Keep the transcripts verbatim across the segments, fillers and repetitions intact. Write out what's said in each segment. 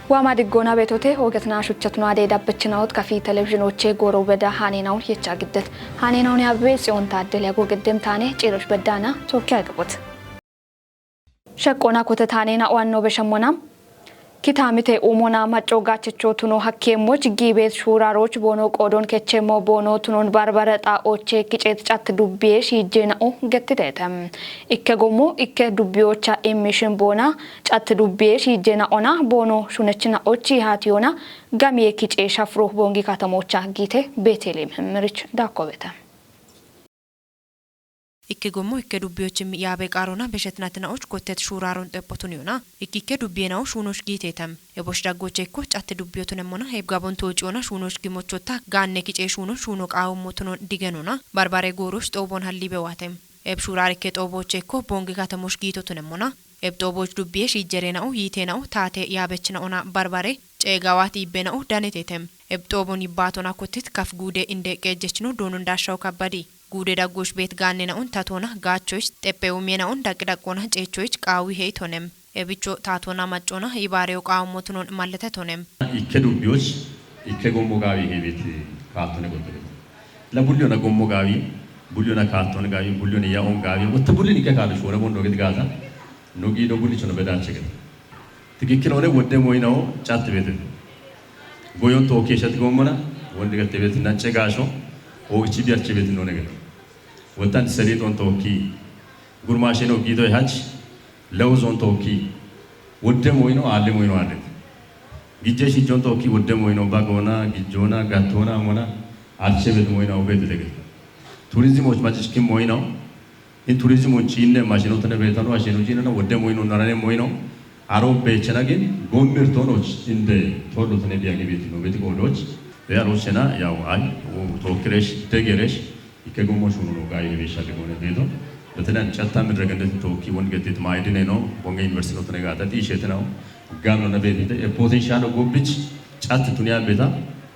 Waama diggoona beetote hoogetna shuchchatuna deedabbechinawut kafi televizhinoche gooro beda haaneenawun yecha giddet. Haaneenawun yaabbe Tsiyoon Taaddele yago giddem taane ciiroch beddaana tookkiya gabot. Sheqqoona kote taaneenawanno beshemmona. Kitaamite uumona macco gaachecho tuno hakkeemmoch giibeet shuuraaroch boono qoodon kechemmo boono tunon barbare xaa'oche kiceet catt dubbiye shiijjeena'o gettiteete. Ikke gommo ikke dubbiyoocha immishin boona catt dubbiye shiijjeena'ona boono shunechina'ochi haatiyona gamiye kice shafuro boongi katamoocha giite Beeteliim himmirich daakkobete. Ikke gommo ikke dubbiyochim yaabe qaarona beshetnatina'och kottet shuuraaron xeppotuniyona. Ikkikke dubbiyena'o shuunoch giiteetem. Ebosh daggoche ikko catte dubbiyotunemmona heb gabon toociyona shuunoch gimochotta gaanne kice shuuno shuuno qaawommotunon digenona. Barbare gooroch xoobon hallibewaatem. Eb shuuraarikke xooboche ikko boongi katemoch giitotunemmona. Eb xooboch dubbiye shiijjereena'o yiiteena'o taate yaabechina'ona barbare ceegawaat iibbena'o daneteetem. Eb xoobon yibbaatona kottet kaf guude inde qeejjechino doonon daashshawo kabbadi. Guude daggoch beet gaannena'on tatoona gaachoch xeppe umiyena'on daqqidaqqoona ceechoch qaawi heitonem. Ebicho taatoona maccoona ibaareyo qaawommotunon malletetonem. Ikke dubbiyoch ikke gommo gaawi heebet kaattone goddele. La bulliyona gommo gaawi, bulliyona kaatton gaawi, bulliyona ya'on gaawi, wotta bullin ikke kaado shoore bondo gedi gaata, no giido bullichono bedaache gede. Tikikkil one wodde moyinawo catt beete. Goyon tookki eshet goommona, wondi gatte beeti nacce gaasho, oogichi biyache beeti none gede. Wottan seliixon tookki, gurmaasheno giidoy hach, lewuzon tookki, wodde moyino, aalle moyino aallet. Gijje shijjon tookki, wodde moyino, bagoona, gijjoona, gattoona, amona, arche beeti moyina, obeeti dege. Turizimoch macichkin moyinawo, In turizimon ciinne mashino tene beetano asheno ciinana wodde moyino narane moyino aro beechena gin gommirtonoch inde tollo tene diya gibiti no beti qoodoch. Be aro shena yaw ay tookiresh degeresh ikke gommo shuno no gayi be shalle gone beeto. Betene catta midre gende tookki won getit maydine no bonge university no tene gata ti shetena gam no na beetite e potential gobbich catt tuniya beeta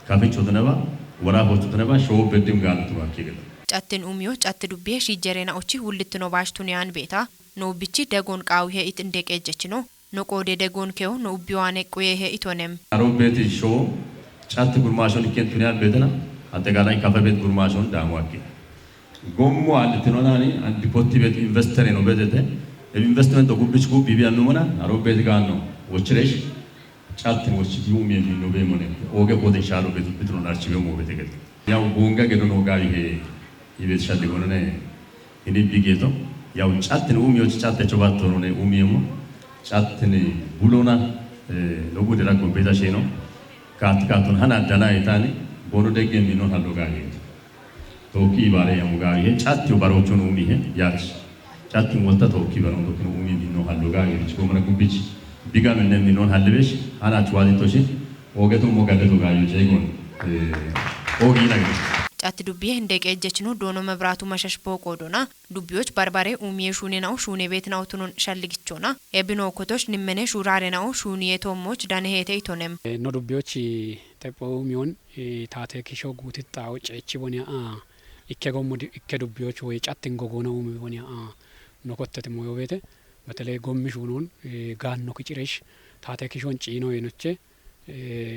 kaficho tene ba wara hocho tene ba show beddim gam tu ba kigela. Cattin umiyo catti dubbiye shiijjereena'ochi wullittino baashtuniyaan beeta. No ubbichi degoon qaawihe it inde qeejjechino. No qoode degoon keyo no ubbiyowaane quyehe itonem. Aro beeti show catti gurmaashon ikkentuniya beetena. Atte gaalay kafe beet gurmaashon daamu akke. Gommo aallitino naani andi potti beet investere no beetete. Eb investment o gubbich gubbi biyannumona aro beeti gaanno wochiresh. Catti wochiti umiye minno beemone. Ooge pootenshaalo beet ubbitino narchibe mo beete gete. Yaw gonga gedo no gaawi he ibet shalli gonone ini bigeto yaw cattin umiyoch catte chobattorone umiyemo cattin bulona no gudera gobbeta sheno kat katun hana dana etani bono degge mino hallo gaawi tookki ibaare yamu gaawi he catti barochon umi he yach cattin wolta tookki baron dokkino umi mino hallo gaawi he chiko mana gubbich biga menne minon hallibesh hana chwadi toshi Oogetu mo galetu gaayo jeegon oogiina gede. Catti dubbiye hinde qeejjechino doono mebiraatu mashash booqoo doona dubbiyoch barbare uumiye shuune na'o shuune beet na'o tunon shalligichoona ebino kotoch nimmene shuuraare na'o shuuniye toommoch dane heete itonem. No dubbiyoch xepho uumiyon taate kisho guutixxawo ceechi boniya a ikke gommo ikke dubbiyoch woy cattin gogoona uumi boniya a no kottete moyo beete beteley gommi shuunon gaanno kiciresh taate kishon ciino yenoche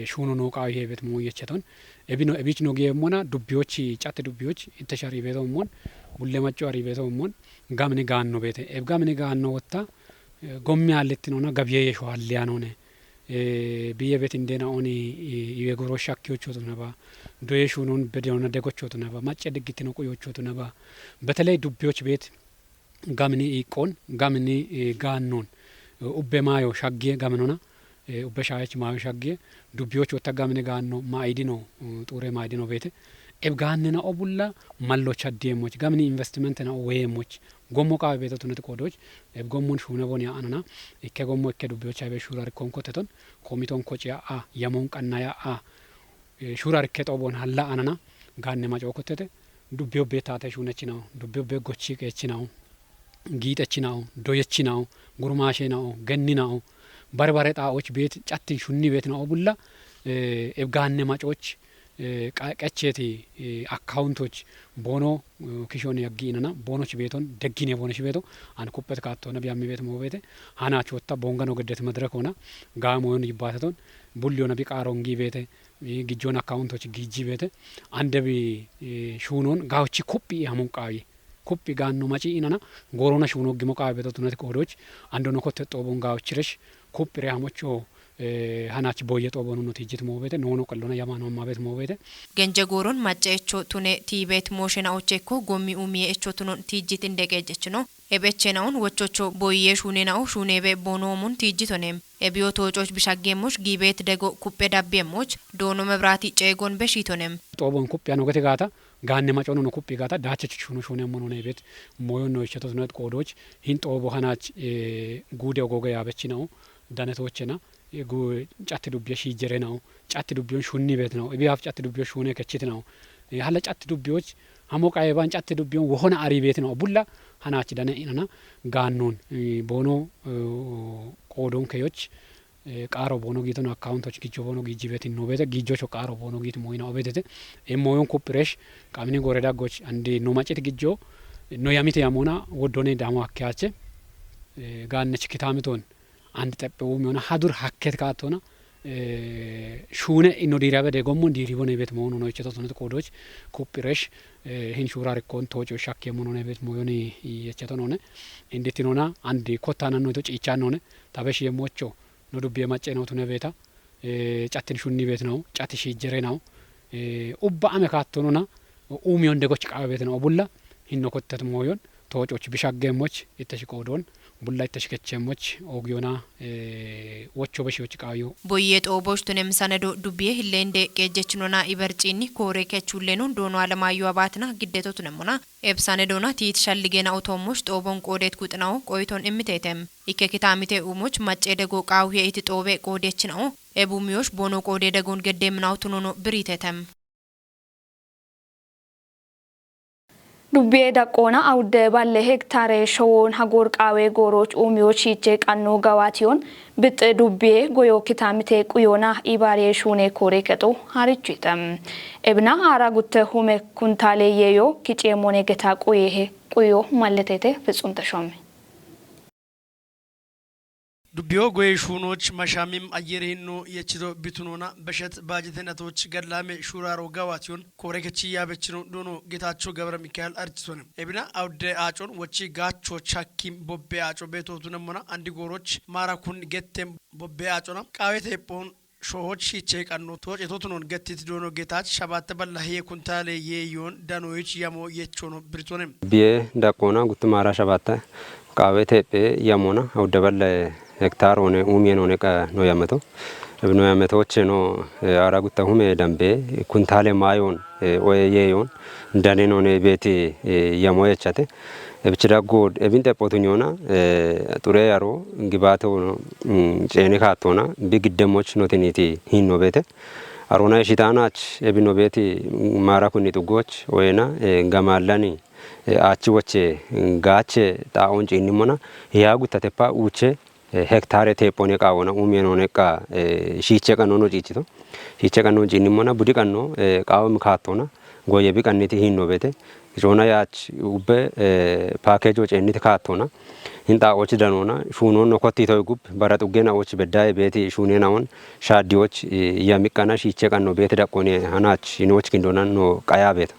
shuuno noo qaawi heebet mooyyecheton ebino ebich no geemmona dubbiyoch catte dubbiyoch ittesha riibeetoommon bulle macco ariibeetoommon gamini gaanno beete eb gamini gaanno wotta gommi haallettinona gabiye yesho halliyanone biye bet indena oni iwe goro shakkiyochotunaba doye shuunon bedeona degochotunaba macce diggittino quyochotunaba beteley dubbiyoch beet gamini iiqqoon gamini gaannoon ubbe maayo shaggiye gaminona ubbe shaayech maayo shaggiye dubbiyoch wotta gamini gaanno maayidino xuure maayidino beete eb gaannena o bulla mallo chaddiyeemmoch gamini investimentena o weyeemmoch gommo qaawe beeto tunati qoodoch eb gommon shuune boni aanana ikke gommo ikke dubbiyoch aybe shuurarikkonkoteton komiton kociya a yamon qannaya a shuurarikke xoobon halla anana gaanne macoo kottete dubbi obbe taate shuunechinawo dubbi obbe gochi qeechinawo giixechinawo doyechinawo gurmaashenawo genninawo barbare xaa'och beet cattin shunni beetinawo bulla eb gaanne macooch qaqecheeti akkawuntoch boono kishoon yaggi inana boonoch beeton deggine boonoch beeto an kuppet kaattoona biyammi beet moo beete hanaach wotta boongano geddet madirekoona gaamoyon yibbaateton bulliyoona bi qaaron gii beete gijjoon akkawuntoch giijji beete andebi shuunoon gaawchi kuphi hamon qaawi kuphi gaanno maci inana goorona shuuno gimo qaawi beeto tunati qoodoch andono kotte xoobon gaawchiresh kuphi re hamocho hanach boye xoobon no tijjit moo beete noono qallona yamano amma beet moo beete. Genje gooron macce echo tune tiibeet mooshena ochekko gommi umiye echo tunon tijjit indeqejechino. Ebechena'on wochocho boyye shunena'o shunebe bonomun tijjitonem. Ebiyo toococh bishaggemoch giibet dego kuppe dabbiyemoch doono mebrati ceegon beshitonem. Xoobon kuppi ano gete gaata gaanne macono no kuppi gaata daache chuchuno shune mono nebet moyo no ichato tunet qoodoch hin xoobo hanach guude ogoge yaabechina'o danetochena gu catti dubbiya shiijjerena'o catti dubbiyon shunni beetina'o ibi haf catti dubbiyo shune kechitina'o hala catti dubbiyoch hamo qayeban catti dubbiyon wohona ari beetina'o bulla hanach dane inana gaannon boono qoodon keyoch qaaro boono giitono akkawuntoch gijjo boono giijji beetin no beete giijjocho qaaro boono giit moyina obetete e moyon kuppiresh qamini gore daggoch andi no macit gijjo no yamite yamona woddone damo akkeyache gaannech kitamiton and xephe uumiyona hadur hakket kaattona shuune ino diirabe de gommon diiribone bet moonu no icheto sonet qoodoch kuphiresh hin shuurarikkon tooco shakke mono ne bet moyoni yecheto none inditinona and kottananno ito ciichanone tabesh yemmocho no dubbiye macce no tune beeta cattin shunni bet no catti shiijjere no ubba ame kaattonona uumiyon degoch qaawe bet no bulla hinno kottat moyon toococh bishaggeemmoch ittashi qoodoon bulla ittashi kechcheemmoch oogiyona wocho beshiyoch qaawiyo. Boyye xooboch tunem sanedo dubbiye hilleende qeejjechinona iberciinni koore kechullenon doono alamaayyo abaatina giddeto tunemmona eb sanedona tiit shalligena otoommoch xoobon qoodet guxinawo qoyiton immiteetem. Ikke kitaamite uumoch maccee dego qaawiye iti xoobe qoodechinawo eb uumiyoch boono qoode degon geddeeminawo tunono biriitetem. Dubbiye daqqoona awudde balle hektaare showoon hagoor qaawe gooroch uumiyoch hiiche qanno gawaatiyoon bixxe dubbiye goyo kitaamite quyoona ibaariye shuune koore kexo harichuite. Ebina aara gutte hume kuntaale yeeyo kiciye mone geta quyehe quyo malletete fitsum teshomme. Dubbiyo goye shuunoch mashamim ayyere hinno yechito bitunona beshet baajete natoch gadlame shuraro gawatiyon koorekechi yaabechino duno Getacho Gabra Mikael archisone. Ebina awde acon wochi gaacho chakkim bobbe aco beto tunemmona andi gooroch maara kun gettem bobbe acona qaawete eppon shohoch hiiche qanno tooce totunon gettit doono Getaach shabatte balla hiye kuntaale yeeyon danoyich yamo yechono birtone. Biye daqqoona guttumaara shabatte qaawe teephe yamona awudde balla hektaar one uumiyen one qa no yameto. Ebi no yameto ocheno aara gutta hume dambe kuntaale maayon oye yeeyon danenone beeti yamo yechate. Ebichi daggo ebin xephotunyona xure aro gibaate wono ceeni kaattona bi giddemoch notiniti hinno beete. Arona ishitaanach ebi no beeti maara kunni xuggoch oyena gamallani aachi woche gaache xaa'on ciinnimona hiyaa guttatepa uuche hektaare teephoone qaawona umiyenone qa shiiche qanno no ciichito. Shiiche qanno ciinnimona budi qanno qaawom kaattona goye bi qanniti hinno beete. Coona yaach ubbe paakeejo ceenniti kaattona. Hin xaa'ochi danona shuunon no kotti toy gub bara xuggena och beddaye beeti shuunenawon shaaddiyoch yamiqqana shiiche qanno beete daqqone hanach hinoch kindonan no qaya beeta.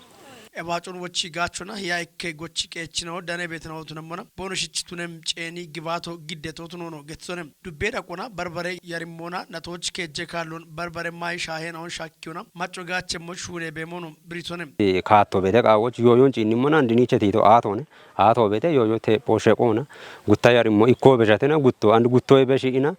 Ebaacon wochi gaachona hiya ikke gochi qeechinawo dane beetinawo tunemmona boono shichi tunem ceeni gibaato giddeto tunono getsonem. Dubbe daqona barbare yarimmoona natoch keejje kaallon barbare maayi shaahenawon shakkiyona macco gaachemmo shuune beemono biritonem. Kaatto bede qaawoch yooyon ciinnimmona diniche tiito aatone aato bede yooyo teepho sheqoona gutta yarimmo ikko beshatena gutto and guttoy beshi'ina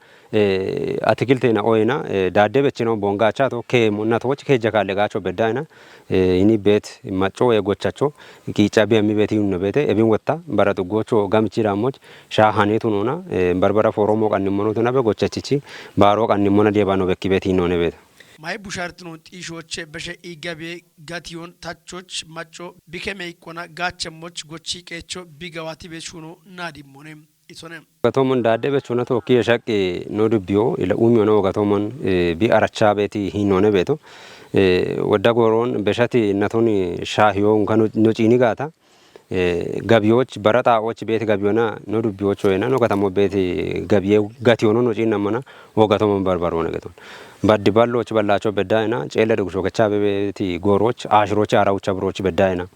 atikiltena oyena daadde bechino bongachato keemmo natoch keejje kaalle gaacho beddayina ini beet macco woye gochacho qiicca biyammi beeti yunno beete ebin wotta bara xuggocho gamichi daammoch shaa haneetu noona barbara fooromo qannimmonotu nabe gochachichi baaro qannimmona deebano bekki beeti yinnoone beete. Mayi bushartino xiishoche beshe igabe gatiyon tachoch macco bikeme ikkona gaachemmoch gochi qeecho bigawati be shuno naadimmone. Ogatomon daadde bechuna tookki yeshaqqi no dubbiyo ila umiyo no ogatomon, eh, bi aracha beeti hinone beeto. Eh, wadda goron beshati natoni shahiyo unka no, no ciini gaata. Eh, gabiyoch, bara xaa'och beeti gabiyona no dubbiyoch hoyena no gatamo beeti gabiye gatiyono no ciinna mana ogatomon barbarona geton. Baddi balloch ballacho beddayena, ceella dugusho kecha beeti goroch, ashiroch, araucha broch beddayena.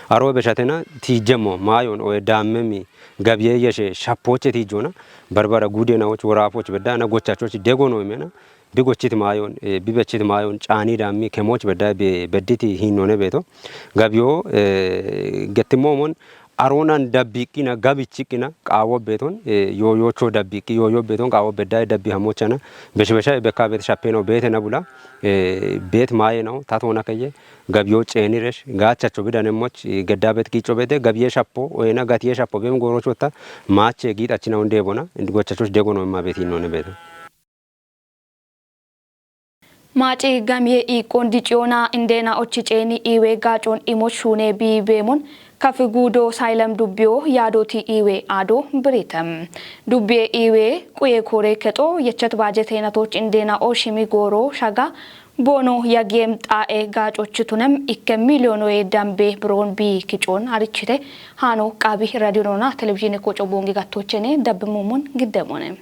Aro beshatena tijemo mayon oye dammemi gabiye yeshe shapoche tijona, barbara gude naoch, worafoch bedda na gochachoch dego no imena, bi gochit mayon, eh, bi bechit mayon, chani dammi kemoch bedda be-, bedditi hinone beto. Gabiyo, eh, gettimomon aronan dabbiqina, gabichiqina, qawo beton, eh, yoyocho dabbiqi, yoyo beton, qawo bedda dabbi hamochana, beshbesha bekka bet shapeno bete na bula, eh, bet maye nao, tatona keye, gabiyo ceeniresh, gaachacho bidanemoch, eh, gedda bet gicho bete, gabiye shapo, oyena gatiye shapo, bem gorochota, maache giit achina hunde bona, gochachoch dego no imma bet hinone beto. Maaci gamiye iiqqon diciyoona indeena ochi ceeni iiwe gaacon imoch shuune biibeemon kafi guudo sayilem dubbiyo yaadooti iiwe aado biritem. Dubbiye iiwe quye koore kexo yechet baajeteenatoch indeena oshimi gooro shaga boono yagiyem xaa'e gaacochitunem ikke miliyoonoye dambe biroon bii kicoon harichite haano qaabi radiyonona televizhiine koco boongi gattochene dabbe muumon giddemone.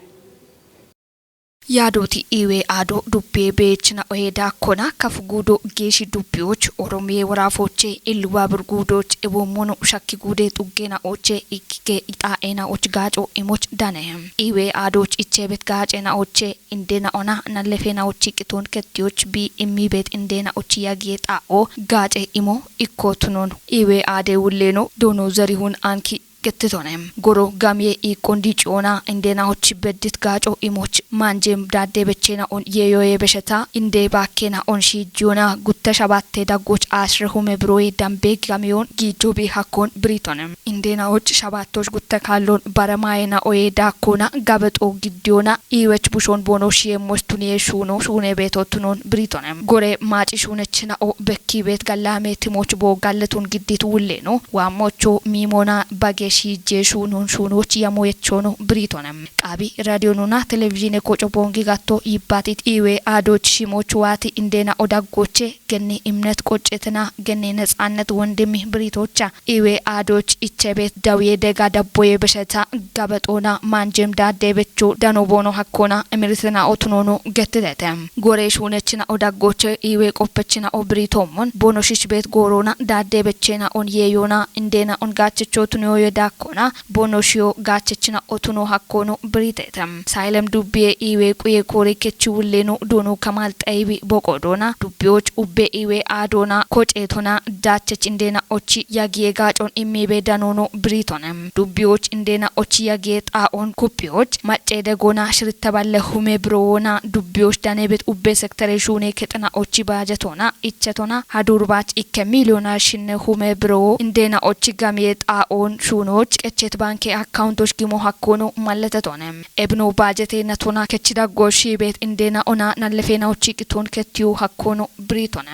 Yaadooti iiwe aado dubbiye beechina oye daakkona kafu guudo geeshi dubbiyoch Oromiye woraafoche Illuwa Burguudoch ewommono shakki guude xuggeena oche ikkike ixaa'eena och gaaco imoch dane. Iiwe aadoch ichebet gaacena oche indena ona nallefena ochi qiton kettiyoch bi immibet indena ochi yagiye xaa'o gaace imo ikko tunon. Iiwe aade wulleno doono Zarihun Anki gettitone. Goro gamiye iiqqon diiciyoona indena hochi beddit gaaco imoch maanjem daadde bechena on yeeyoye besheta inde baakkena on shiijiyona gutta shabatte daggoch asre hume biroye dambe gamiyon giijo bi hakkon biritone. Indena hochi shabattoch gutta kaallon bare maayena oye daakkona gabexo giddiyona iiwech bushon boono shiyemmoch tuniye shuuno shuune beeto tunon biritone. Gore maaci shuunechina o bekki beet gallame timoch bo galletun giddit wulleno waammocho miimona bage shiije shuunon shuunoch yamo yechono biritone. Qaabi radiyonona televizhiine koco boongi gatto yibbaatit iiwe aadoch shimoch waati indena odaggoche genne imnet qoccetena genne netsaannet wondemi biritocha iiwe aadoch ichebet dawiye dega dabboye besheta gabexoona maanjem daadde becho dano boono hakkona imiritena otunono gettitete. Gore shuunechina odaggoche iiwe qoppechina o biritoomon boono shishbet gooroona daadde bechena on yeeyoona indena on gaachecho tuniyoye daakkona boono shiyo gaachechina otuno hakkono biritete. Sayilem dubbiye iiwe quye koore kechi wulleno doono Kamal Xayibi boqo doona dubbiyoch ubbe iiwe aadoona koceetona daachech indena ochi yagiye gaacon immibe danono biritone. Dubbiyoch indena ochi yagiye xaa'on kuppiyoch macce degoona shiritte balle hume birowoona dubbiyoch danebet ubbe sektere shuune kexena ochi baajetoona ichetona hadurbach ikke miliyona shinne hume birowo indena ochi gamiye xaa'on shuunoch qechet banke akkauntoch gimo hakkono malletetone. Ebno baajete natona kechi daggo shiibet indena ona nallefena ochi qiton kettiyo hakkono biritone.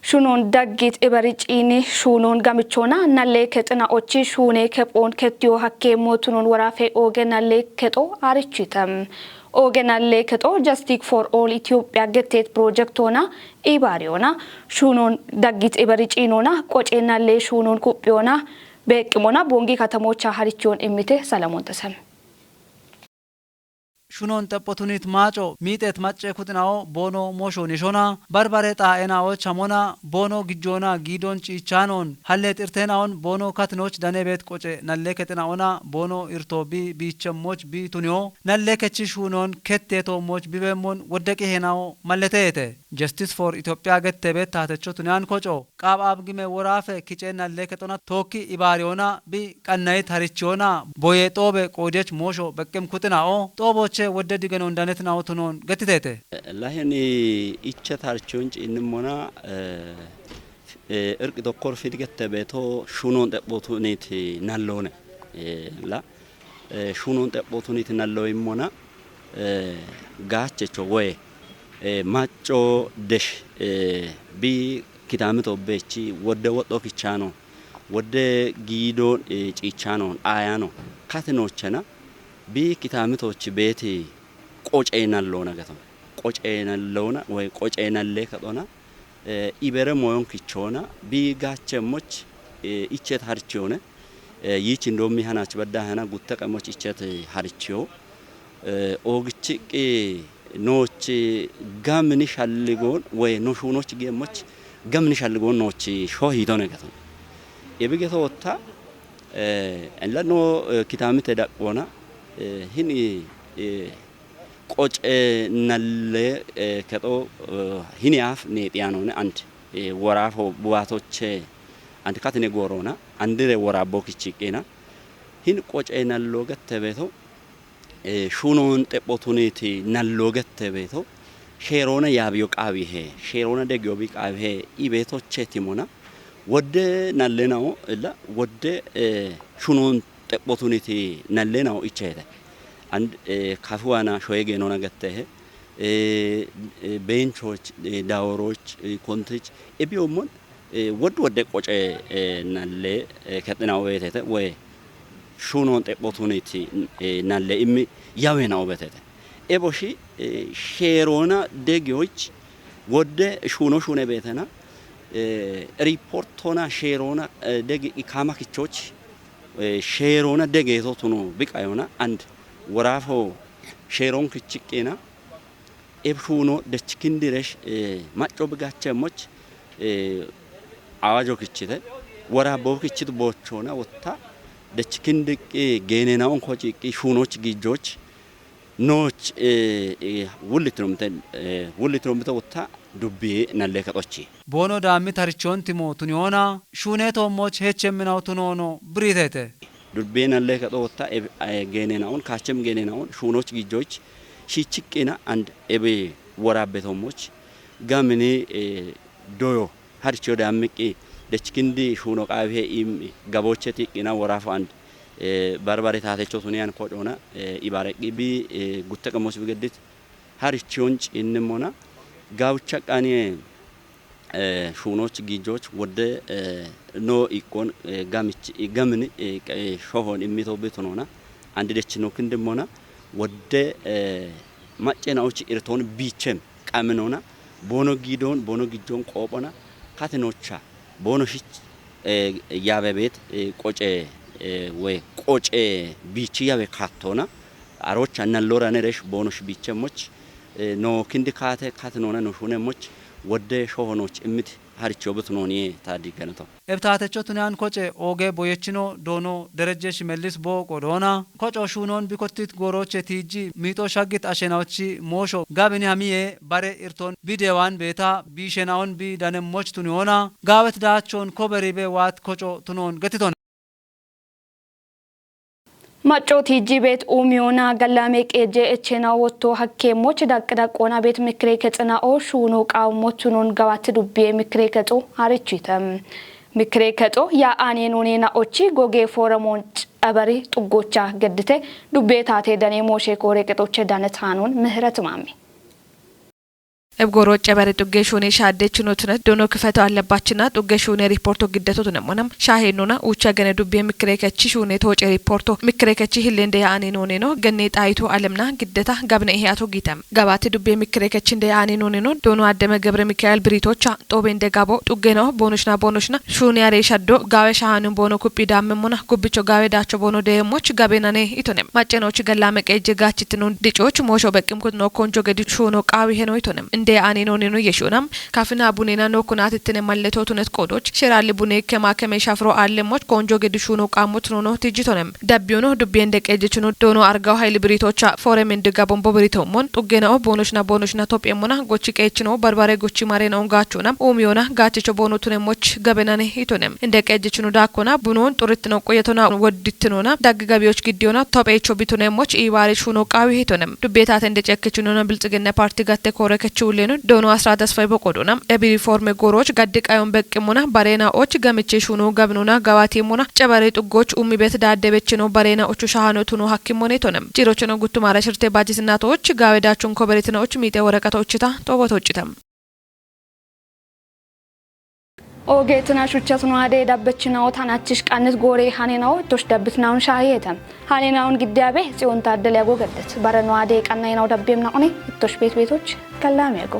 Shunon daggit iberi ciini shunon gamichona nalle kexina ochi shuune kephoon kettiyo hakke mootunon woraafe ooge nalle kexo arichitem. Ooge nalle kexo Justice for All Ethiopia getteet pirojektoona ibaariyona shunon daggit iberi ciinona qoce nalle shunon kuphiyona beeqqimona boongi katamocha harichiyon immite Salamoon Tesem. Shunon xephotunit maaco miixeet macce kuxina'o boono mooshoon yeshona barbare xaa'ena'och hamona boono gijjoona giidon ciichaanon halleet irteena'on boono katinoch danebeet qoce nalle kexina'ona boono irto bi biichemmoch bi tuniyo nalle kechi shuunon ketteetoommoch bibeemmon woddeqi heena'o malleteete. Justice for Ethiopia gettebeet taatecho tuniyan koco qaaphaab gime woraafe kicee nalle kexona tookki ibaariyona bi qannayit harichiyona boye xoobe qoodiyech moosho beqqim kuxina'o xoobooche wodde digenon danetina'o tunoon gettiteete. Lahen ichchet harichiyon ciinnimmona, eh, eh, irqi tokkor fidgette beeto shuunon xephotunit nalloone. Eh, la, eh, shuunon xephotunit nalloyimmona, eh, gaachecho woye, eh, macco desh, eh, bi kitaamito beechi wodde woxxo kichaano Wodde giidoon, eh, ciichaanoon, aayaanoon, katinochena, bi kitaamitochi beeti qoceynalloona gaton. Qoceynalloona, woy qoceynallee kaxona, eh, ibere moyon kichoona, bi gaachemmoch, eh, ichet harichiyoone, eh, yiich indoommi hanach badda hana gutte qemoch ichet harichiyo. Eh, oogichi qi nooch gamini shalligoon, woy no shuunoch geemmoch gamini shalligoon nooch sho hiitone gaton. Ibi geto wotta, eh, ella no, eh, kitaamite daqqoona, eh, hini, eh, qoce nalle, eh, kexo, eh, hini aaf neexiyaanoone and, eh, woraafo buwaatoche and katine gooroona, andire woraabbo kichiqqina. Hin qoce nallo gette beeto, eh, shuunoon xephotuniti nallo gette beeto, sheeroona yaabiyo qaawihe, sheeroona degiyobi qaawihe, i beetoche timona, wodde nallenao, illa, wodde, eh, shuunoon xephotuniti nallenao ichete. And, eh, kafuwaana shoye geenona gettehe, eh, eh, beenchoch, eh, daaworoch, eh, kontich, ebiyoommon, eh, wodde wodde qoce, eh, nalle, eh, kexxinao beetete, woy shuunoon xephotuniti, eh, nalle immi yaweenao beetete. Eboshi, eh, sheeroona degiyoch wodde shuuno shuune beetena, eh, riportoona sheeroona, eh, degi ikaama kichoch, eh, sheeroona degeeto tuno biqayona and woraafo sheeroon kichiqqina, eb shuuno dech kindiresh, eh, macco bigachemmoch, eh, awajo kichite, woraabbo kichit boochoona wotta, dech kindiqqi geeneenaon kochiqqi shuunoch gijoch, nooch, eh, eh, wullitiromte, eh, wullitiromte wotta dubbi nalle kexochi. Boono daammi tarichoon timo tuniyoona, shuunee toommoch hechemminao tunoono biriitete. Dubbi nalle kexo wotta, eb-, eh, geeneenaon, kaachem geeneenaon, shuunoch gijoch, shichiqqina and ebe woraabbe toommoch, gamini, eh, doyo, harichiyo daammiqqi, dech kindi shuuno qaawihe im gaboche tiqqina woraafo and, eh, barbare taatecho tuniyan kocoona, eh, ibareqqi bi, eh, gutte qemoch bigeddit, harichiyon ciinnimona, gawucha qaniye, eh, shuunoch gijoch wodde, eh, no iqqon, eh, gamich, gamini, eh, q-, eh, shohon immito bitunona, andi dech no kindimmona, wodde, eh, maccenaoch irtoon biichem qaminona, boono giidoon, boono gijoon qoophona, katinocha, boono shich, eh, yaabe beet, eh, qoce, eh, woy qoce biichi yaabe kaattoona, arocha nallora neresh boonosh biichemmoch, eh, no kindi kaate, katinoona no shuunemmoch, wodde shohonoch immit harichiyo bitunoniye ta diggenato. Ebtaatecho tuniyan koce ooge boyechino doono Derejje Shimellis boo qodoona, koco shuunoon bikottit gooroche tiiji miixo shaggit ashenaochi moosho gabini hamiye bare irtoon bidewan beeta biishenaon bi danemmoch tuniyoona, gaawet daachoon koberibe waat koco tunoon getitona. Macco tiiji beet uumiyoona gallame qeeje echena wotto hakkeemmoch daqq daqqoona beet mikkire kexinao shuuno qaawummoch tunoon gawaatti dubbiye mikkire kexo harichite. Mikkire kexo ya aane noone naochi goge fooramoon cabari xuggocha geddite dubbe taate dane mooshe koore qexoche dane taanoon Mihret Maami. Eb gooro cabari xugge shuune shaadde chinotunet doono kifeto allabbaachina xugge shuune riporto giddeto tunemona shaahennona uucha gene dubbiye mikkire kechi shuune tooce riporto mikkire kechi hillende ya aane noone no genne xaayitu alemna giddeta gabine ihe ato giitem. Gabaatti dubbiye mikkire kechinde ya aane noone no doono Addeme Gebre Mikael Biritocha Xoobende gabo xuggeno boonoshna boonoshna shuuniyare shaddo gaawe shahanun boono kuphi daammemmona gubbicho gaawe daacho boono deemmoch gabenane itone. Maccenoch gallame qeejje gaachittinun dicoch moosho beqqimkut no konjo gedi shuuno qaawi heno itone. Inde aani nooneno yeshuuna kafina bunena no kunatittine malleto tunet qoodoch sheralli bune kema keme shafro aallemmoch konjo gedi shuuno qaammo tunono tijjitone. Dabbiyono dubbiyen deqqeejjechino doono Argaw Hayli Biritocha Foremen Digga Bombo Biritommon, Xuggena'o Boonoshna Boonoshna Tophiyemmona, Gochi Qeechino Barbare Gochi Marena Ongachona, Uumiyona Gaachicho Boono Tunemmoch Gabenane Itonem. Inde qeejjechino daakkona, Bunon Xurittino Qoyetona Woddittinona, Daggi Gabiyoch Giddiyona, Topheecho Bitunemmoch Iibaare Shuno Qaawi Hitonem. Dubbiyetaten de cekkechinona Bilxiginna Parti gatte koore kechuulleno, Doono Asra Tasfay Boqodona, Ebi Riforme Gooroch, Gaddi Qayon Beqqimona, Barena Och, Gamiche Shuno Gabinona, Gawatimmona, Cebare Xuggoch, Ummi Bet Daadde Bechino, Barena Ochu Shahano Tuno Hakkimone Tonem. Jirochino Guttumara Shirte Bajisinato Och, Gawe Dachun Koberetina Och, Miite Woraqata Ochita, Toboto Ochita. ኦጌ ትናሽ ውቸት ነዋዴ ዳበች ናው ታናችሽ ቃነት ጎሬ ሀኔናው እቶሽ ደብት ናውን ሻሄተ ሀኔናውን ግዲያቤ ጽዮን ታደል ያጎገደት ባረ ነዋዴ ቀናይ ናው ደቤም ናቁኔ እቶሽ ቤት ቤቶች ከላም ያጎ